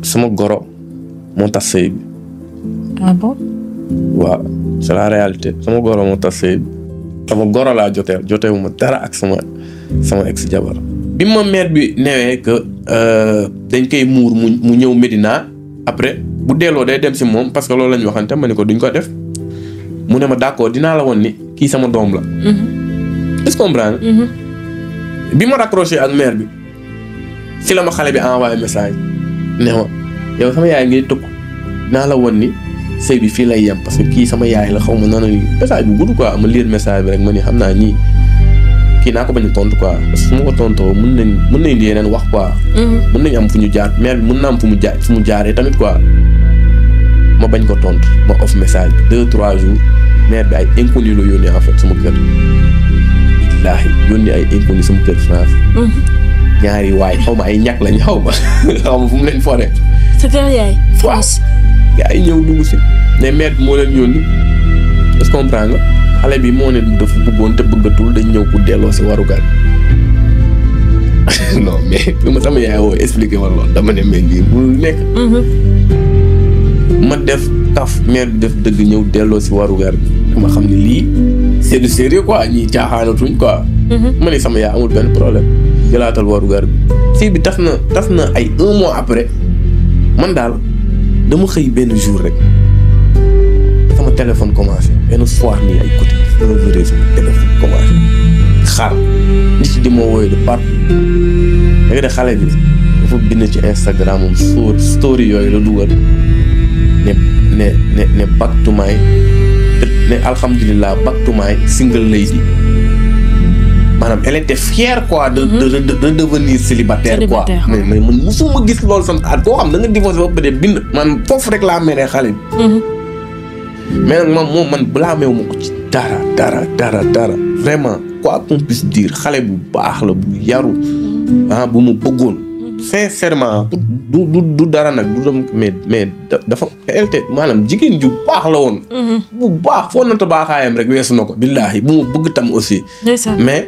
sama goro moo tas sëy bi. ah bon. waaw c'est la réalité sama goro moo tas sëy bi sama goro laa jotewuma dara ak sama ex jabar bi ma mère bi newee que dañ koy muur mu ñëw Medina après bu delloo day dem si moom parce que loolu la ñu waxante ma ne ko duñ ko def mu ne ma d'accord dinaa la woon ni kii sama doom la. est-ce que comprendre bi ma raccroché ak mère bi si la ma xale bi envoyé message ne ma yow sama yaay ngay tëkku dinaa la woon ni sëy bi fii lay yem parce que kii sama yaay la xaw ma nan message bu gudd quoi ma lire message bi rek ma ni xam naa ñii kii naa ko bañ a tontu quoi parce que su ma ko tontoo mën nañ di yeneen wax quoi. mën nañ am fu ñu jaar mère bi mën na am fu mu jaaree tamit quoi ma bañ ko tontu ma off message bi 2-3 jours mère bi ay inconnu la yónnee en fait sama kër. billaahi yónnee ay inconnu sama kër France. ñaari waay xaw ma ay ñàkk lañ xaw ma fu mu leen foree. sa kër yaay. France. gaa yi ñëw dugg si mais mère bi moo leen yónni est-ce que comprends nga xale bi moo ne dafa bëggoon te bëggatul dañ ñëw pour delloo si warugal non mais bi ma sama yaay woo expliqué ma loolu dama ne mais lii bu nekk. ma def taf mère bi def dëgg ñëw delloo si warugar bi ma xam ne lii c'est du sérieux quoi ñii caaxaanatuñ quoi. ma ne sama yaay amul benn problème jëlaatal warugar bi fii bi tas na ay 1 mois après man daal dama xëy benn jour rek sama téléphone commencé benn soir nii ay côté sama téléphone commencé xaar nit di ma wooyu de partout léegi de xale bi dafa bind ci Instagram moom story yooyu la dugal ne back to my ne alhamdulilah back to my single lady maanaam elle était fière quoi de devenir célibataire quoi mais man musuma gis loolu sama at koo xam da nga divorcé ba peut-être bind man foofu rek laa meree xale bi mais nag moom man balaa meew ma ko ci dara vraiment quoi qu'on puisse dire xale bu baax la bu yaru bu mu bëggoon sincèrement du dara nag du dem mais dafa elte maanaam jigéen ju baax la woon bu baax foo nata baaxaayam rek weesu na ko billaahi bu mu bëgg tam aussi mais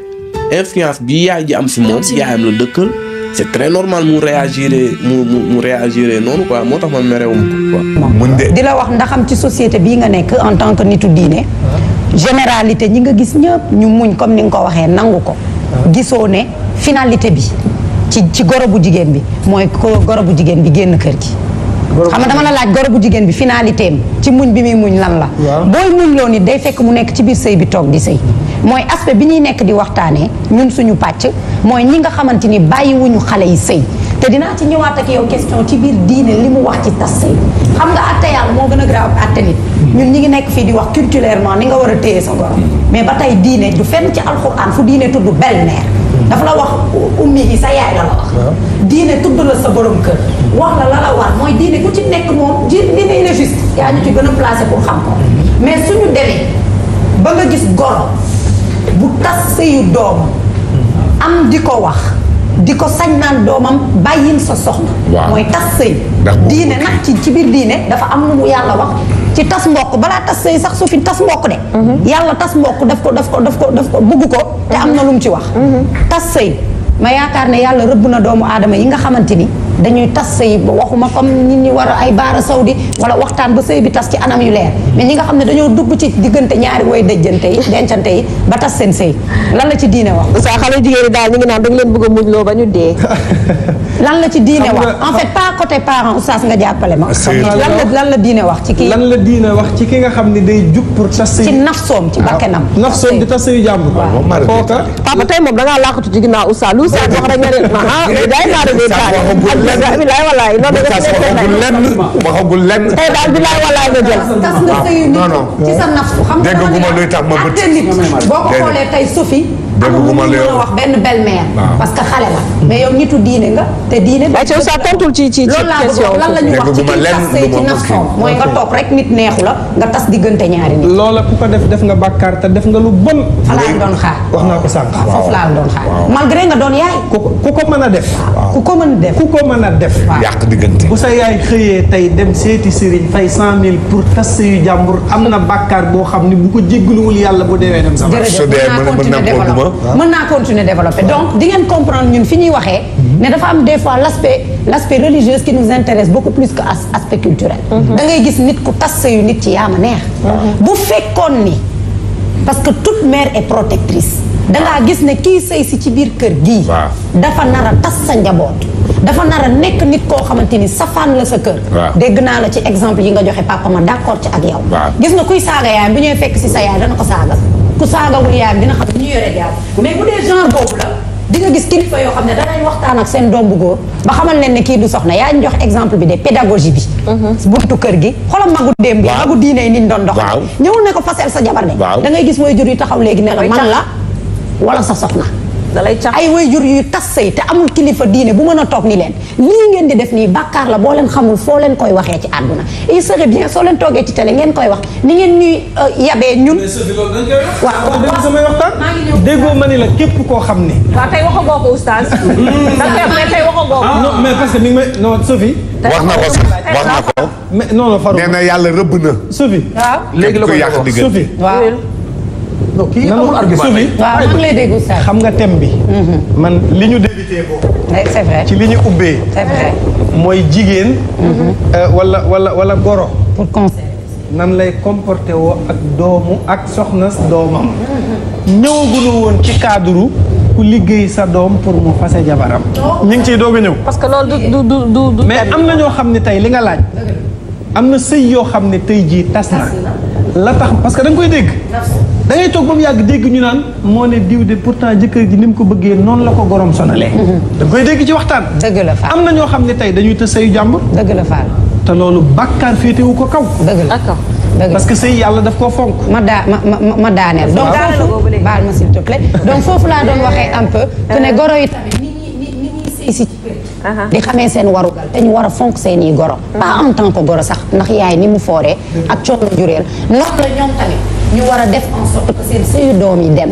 influence bi yaay ji am si moom yaayam la dëkkal c'est très normal mu réagir noonu quoi moo tax man merewum ko quoi. di la wax ndaxam ci société bii nga nekk en tant que nitu diine généralité ñi nga gis ñëpp ñu muñ comme ni nga ko waxee nangu ko gisoo ne finalité bi ci goro bu jigéen bi mooy goro bu jigéen bi génn kër gi. xam nga dama la laaj goro bu jigéen bi finalité am ci muñ bi muy muñ lan la. booy muñ loo nit day fekk mu nekk ci biir sëy bi toog di sëy mooy aspect bi ñuy nekk di waxtaanee ñun suñu pàcc mooy ñi nga xamante ni bàyyiwuñu xale yi sëy te dinaa ci ñëwaat ak yow question ci biir diine li mu wax ci tas sëy xam nga atte yàlla moo gën a grave atte nit ñun ñi ngi nekk fii di wax culturellement ni nga war a téye sa goro mais ba tey diine du fenn ci alxuraan fu diine tudd belle-mère dafa la wax ummi yi sa yaay la la wax diine tudd la sa borom kër wax la war mooy diine ku ci nekk moom diine il est juste yaa ñu ci gën a placé pour xam ko mais suñu demee ba nga gis goro bu tas sëyu doom am di ko wax di ko sañ naan doomam bàyyil sa soxna mooy tas sëy diine nag ci biir diine dafa am lu mu yàlla wax ci tas mbokk balaa tas sëy sax su fi tas mbokk de yàlla tas mbokk daf ko bugg ko te am na lu mu ci wax tas sëy ma yaakaar ne yàlla rëbb na doomu aadama yi nga xamante ni dañuy tas sëy ba waxuma comme nit ñi war ay baara sawdi wala waxtaan ba sëy bi tas ci anam yu leer mais ñi nga xam ne dañoo dugg ci diggante ñaari way dencante yi ba tas seen sëy lan la ci diine wax sa xale jigéen yi daal ñu ngi naan dañ leen bëgg a muñ loo ba ñu dee lan la ci diine wax en fait pas côté parent oustaz nga jàppale ma lan la diine wax ci kii lan la diine wax ci ki nga xam ne day jug pour tas sëy ci nafsoom ci bakkenam nafsoom di tas sëyu jàmbur kooka papa tey moom da ngaa làqatu ci ginnaaw oustaz lu oustaz wax rek nga ne day maa de bilaay walaay noonu waxagul lenn tey daal bilaay walaay nga jël tas nga sëyu nit ci sa nafsu xam nga dégguma luy tax ma bët nit boo ko xoolee tey Sophie amul lu mën a wax benn belle-mère parce que xale la mais yow nitu diine nga te diine ci sa tontul ci question lan la ñu wax ci kii tas sëy ci nafsu mooy nga toog rek nit neexu la nga tas diggante ñaari nit loola ku ko def nga bàkkaar te def nga lu bon fa laa doon xaar wax naa ko sànq foofu laa doon xaar malgré nga doon yaay ku ko mën a def ku ko mën a def yàq diggante bu sa yaay xëyee tey dem seeti sëriñ fay 100 000 pour tas sëyu jàmbur am na bàkkaar boo xam ne bu ko jéggaluwul yàlla bu deewee dem sama mën naa continuer développer donc di ngeen comprendre ñun fi ñuy waxee ne dafa am des fois l'aspect religieux qui nous intéresse beaucoup plus que aspect culturel. da ngay gis nit ku tas sëyu nit ci yaama neex. bu fekkoon ni parce que toute mère est protectrice. dangaa gis ne kii sëy si ci biir kër gii. dafa nar a tas sa njaboot. dafa nar a nekk nit koo xamante ni safaan la sa kër. dégg naa la ci exemple yi nga joxe papa ma d'accord ci ak yow. gis nga kuy saaga yaayam bu ñëwee fekk si sa yaay dana ko saaga. ku saagawul yaayam dina xam ne ñu yore jaam mais bu dee genre boobu la di nga gis kilifa yoo xam ne danañ waxtaan ak seen doom bu góor ba xamal leen ne kii du soxna yaa ñu jox exemple bi de pédagogie bi. buntu kër gi xoolal magu démb bi. magu diine yi niñ doon dox. ñëwul ne ko fasel sa jabar de. da ngay gis mooy jur yu taxaw léegi ne la man la wala sa soxna. ay waajur yuy tas sëy te amul kilifa diine bu mën a toog ni leen lii ngeen di def nii bàkkaar la boo leen xamul foo leen koy waxee ci àdduna il serait bien soo leen toogee ci télé ngeen koy wax ni ngeen ñuy yabee ñun. waaw dégg samay waxtaan. déggoo ma ni la képp koo xam ne. waaw tey waxagoo ko oustaz. mais tey waxagoo ko. non mais parce que mi ngi may non Sophie. wax na ko wax na ko. mais non non Farou. nee na yàlla rëbb na. Sophie. waaw léegi la ko yàq diggante. Sophie. waaw. kii amul argument. waaw maa ngi lay dégg oustaz. xam nga thème bi. man li ñu débuté ko. c'est vrai ci li ñu ubbee. c'est vrai. mooy jigéen. wala goro. pour conseil. nan lay comporté woo ak doomu ak soxna doomam. ñëwaguñu woon ci cadre ku liggéey sa doom pour mu fase jabaram. ñu ngi ciy doog a ñëw. parce que loolu du mais am na ñoo xam ne tey li nga laaj. am na sëy yoo xam ne tey jii tas na. la tax parce que da nga koy dégg. da ngay toog ba mu yàgg dégg ñu naan moo ne diw de pourtant jëkkër ji ni mu ko bëggee noonu la ko gorom sonalee. da nga koy dégg ci waxtaan. dëgg la Fall am na ñoo xam ne tey dañuy tës sëyu jàmbur. dëgg la Fall. te loolu bàkkaar féetewu ko kaw. dëgg la d'accord. parce que sëy yàlla daf koo fonk. ma daaneel. donc foofu baal ma s'il te plaît. donc foofu laa doon waxee un peu. que ne goro yi tamit ni ñuy sëy si ci kër. di xamee seen warugal te ñu war a fonk seen i goro. pas en tant que goro sax ndax yaay ni mu fooree. ak coono jureel noonu la ñoom tamit ñu war a def en sorte que seen sëyu doom yi dem.